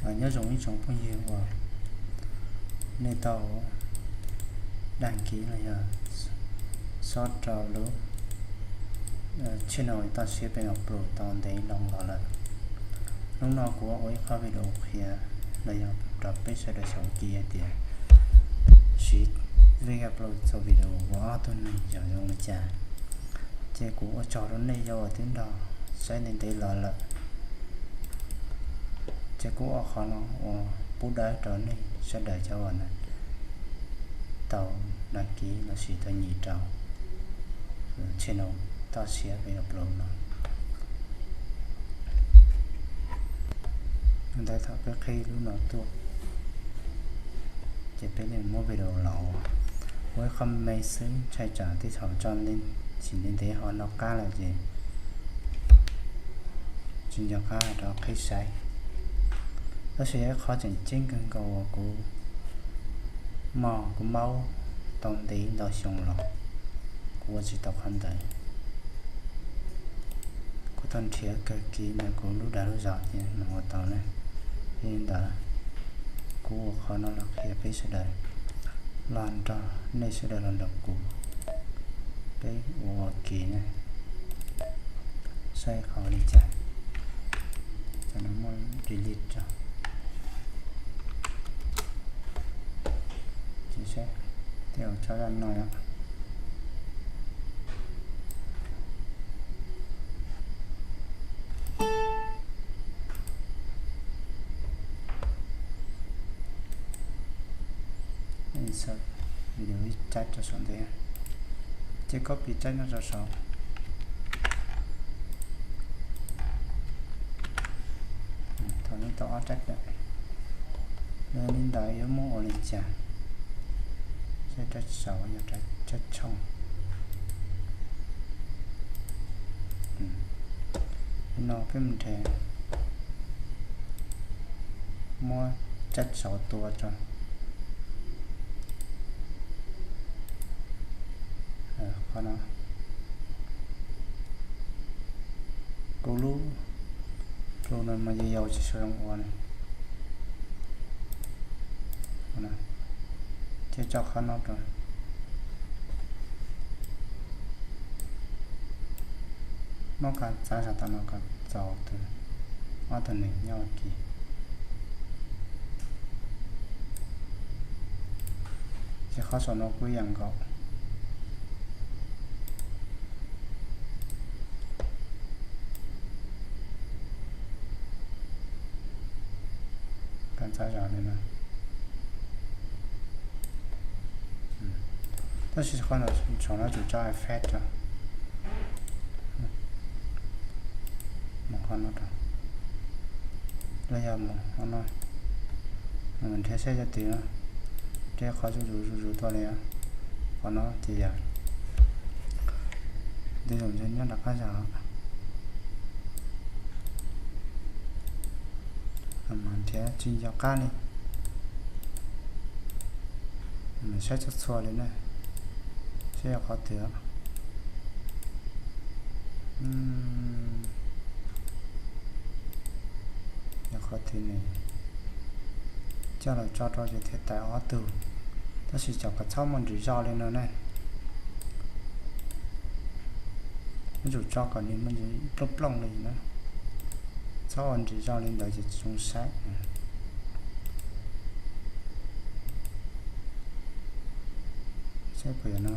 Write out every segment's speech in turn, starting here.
Nyob zoo ib tsoom phooj ywg uas nej tau dag kis los yog xob rau lub channel toj siab peb los plus tau ntev loo los lawm. Hnub no kuv ua ib qho video qhia los yog rau peb sawv daws xyuas kis hais tias siv Vega Pro txhua video ua ob tug neeg yog zoo li cas. Ces kuv ua tsaug rau nej yog uas twb nrog saib ntev ntev los lawm. Ces kuv ua qhov no ua pub dawb rau nej sawv daws cov uas tau dag kis los sis tau nyiam rau channel toj siab Vega Pro no. Ntawd thaum peb qhib lub no tuaj, ces peb li muab video los ua. Ua ib qho me xwb ntshai tsam tej thaum tso sim ntev ntev ho nov qab lawm ces tsis nco qab rov qhib saib. Tab sis yog ib qho tseem ceeb kawg nkaus uas kuv mog kuv maub tau ntev ntau xyoo los kuv ua tsis tau qhov ntawd. Kuv tau nrhiav kawg kis ntawm kuv lub dag lub zog ces mus ua tau ne. Yog li ntawd kuv ua qhov no los qhia peb sawv daws, los nrog nej sawv daws los nrog kuv peb ua kis ne, saib qhov li cas. Cov no muab delete tso. Ces saib tej ua tso zaj no yom. Insert video ib tsab rau saum ntawd, ces copy tsab no rau saum. Thaum no tau ob tsab lawm, li ntawd yuav muab ua li cas? Tsab saud yog tsab tshooj. Li no peb mus nrhiav, muab tsab saud tua tso. Qhov no, kuv lub, lub no mas yau yau tsis zoo ua ne. Ces tso qhov no rau, muab koj txav zog tom no kom txaus tus, ob tug neeg nyob ua ke. Ces qhov saum no kuj ib yam nkaus. Koj txav zog li no. Tab sis qhov no saum no tsum tso effect os. Mus qhov no rau, los yog mus qhov no, nrhiav saib cov twg no, nrhiav qhov zuj zus zuj zus tuaj li os. Qhov no ces yog tus zaum nyob rov qab zog, mas nrhiav tsis nco qab li. Saib txhua txhua li na, saib yog qhov twg. Yog qhov twg ne, coj los tso rau ces thiaj tawm ob tug, tab sis cov kom txhob muaj ntsws zog li no ne. Yuav tsum tso kom nws muaj ntsws plooj plooj li na, txhob ua ntsws zog li ntawd ces tsis zoo saib. Saib puas yog no,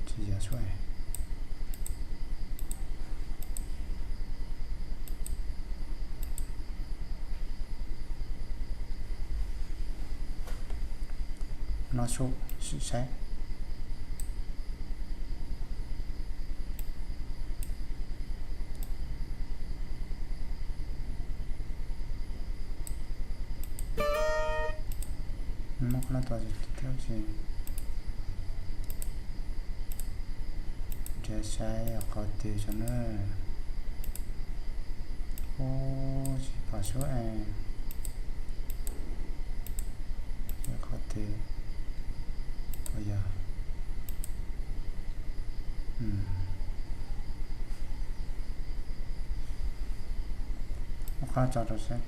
tsis yog sub. No sub, sim saib. Muab qhov no tua thiab ces nrhiav saib qhov twg tso na. Ub, tsis pom sub es, qhov twg puas yog? Pab tso rau seb.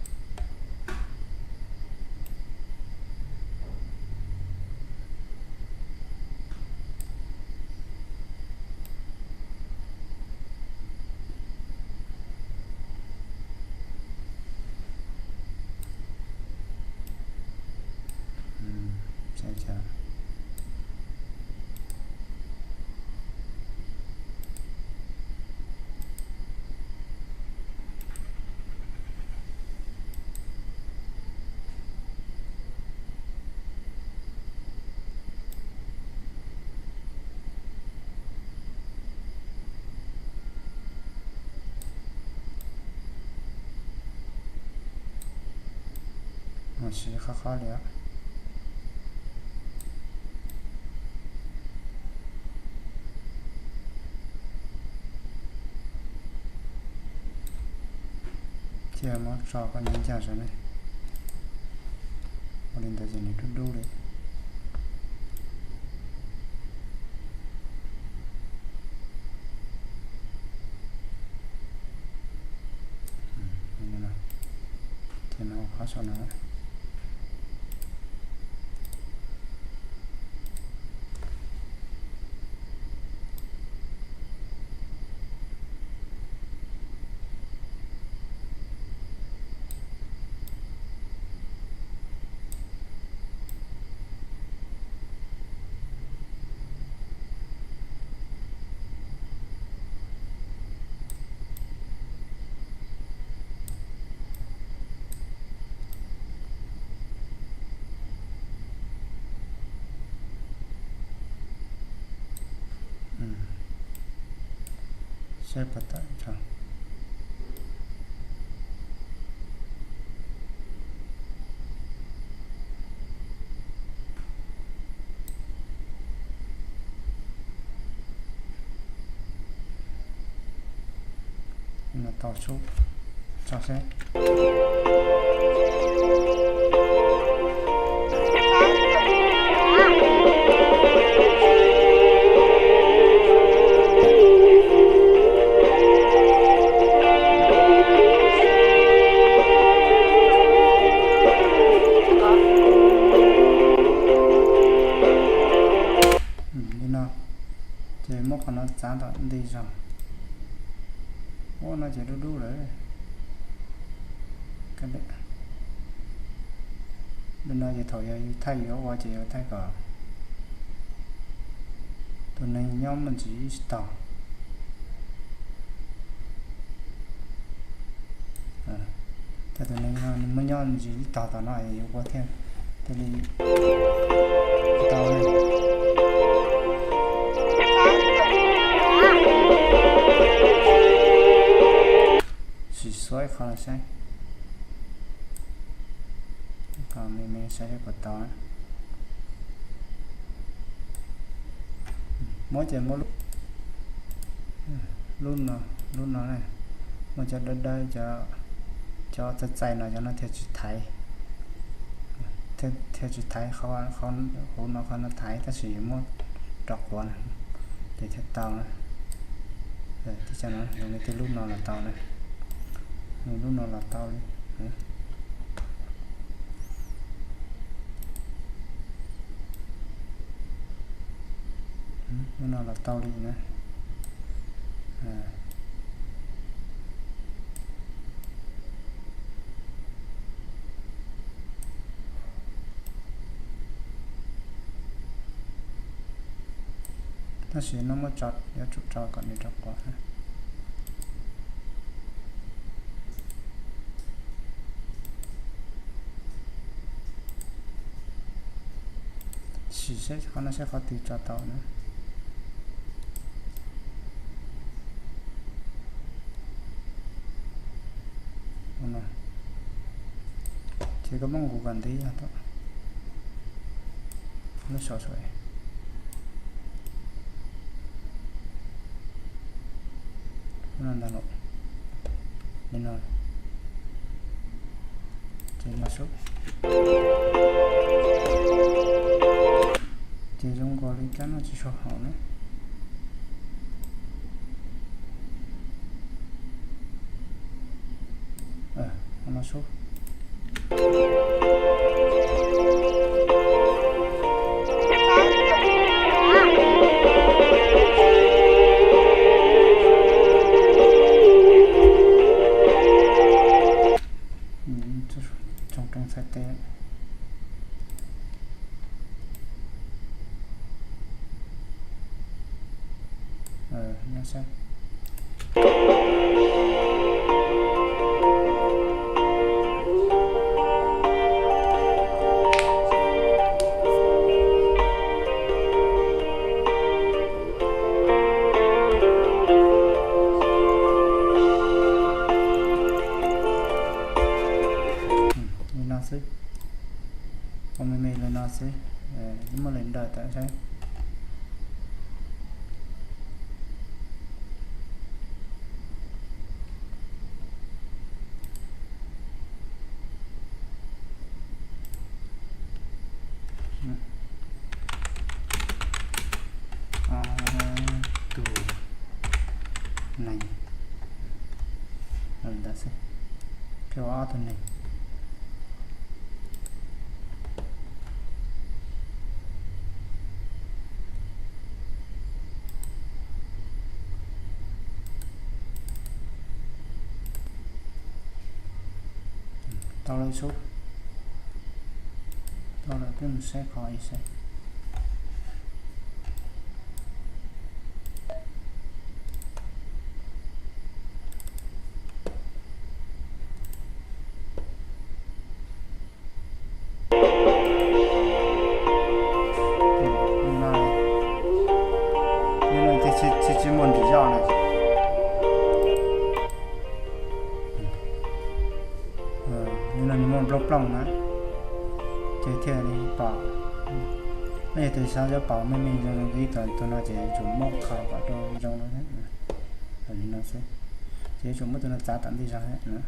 Siv qhov qhov li. Thiaj muab tso koj nyob ncaj saum ne. Ua li ntawd ces nws dub dub li. Ces no qhov saum no. Saib puas tawm tso. Tau sub tso seb. Li no, ces muab qhov no txav tom ntej zog. Ua no ces dub dub lawm. Li no ces thaum yog yus thaij yuav ua ces yuav thaij kom tus neeg nyob muaj ntsis ib tog. Thaij tus neeg no nws muaj nyob ntsis ib tog tom no es yuav ua thiaj, thiaj li tau. Sim xua ib qho saib. Kom me me saib seb puas tau. Muab ces muab lub, lub no, lub no ne, muab cov dawb dawb, cov txaij txaij no cov no thiaj tsis thaiv, thiaj tsis thaiv, qhov hauv no qhov no thaiv tab sis yuav muab rau quav na, ces thiaj tau na. Tib co no zoo li tej lub no los tau na, lub no los tau li. Lub no los tau li na. Tab sis no muab tso, yuav tsum tso kom nws rau quav. Sim saib qhov no saib qhov twg tso tau na. Ces koj muab nqus kom ntev yog tau. Lub saum saum no ntag los. Li no. Ces no sub. Ces zoo nkaus li kab no tsis tshua haum na. no sub. Tsoom roob txhais tes. Nyob sab. Li no xwb. Ua me me li no xwb. Muaj li ntawd tawm saib. Tus neeg ntawd xwb, thiab ua ob tug neeg. Tau lawm sub. Tau lawm peb mus saib qhov ib saib. Tsis muaj nrim zoj na. Li no nws muaj nplooj plooj na, ces thiaj li pom. Nej yog tus xav yuav pom me me zoo zoo ib tug no ces yuav tsum muab qhov kom rau zoo no thiab. Li no xwb, ces yuav tsum muab tus no txav tom ntej zog thiab na.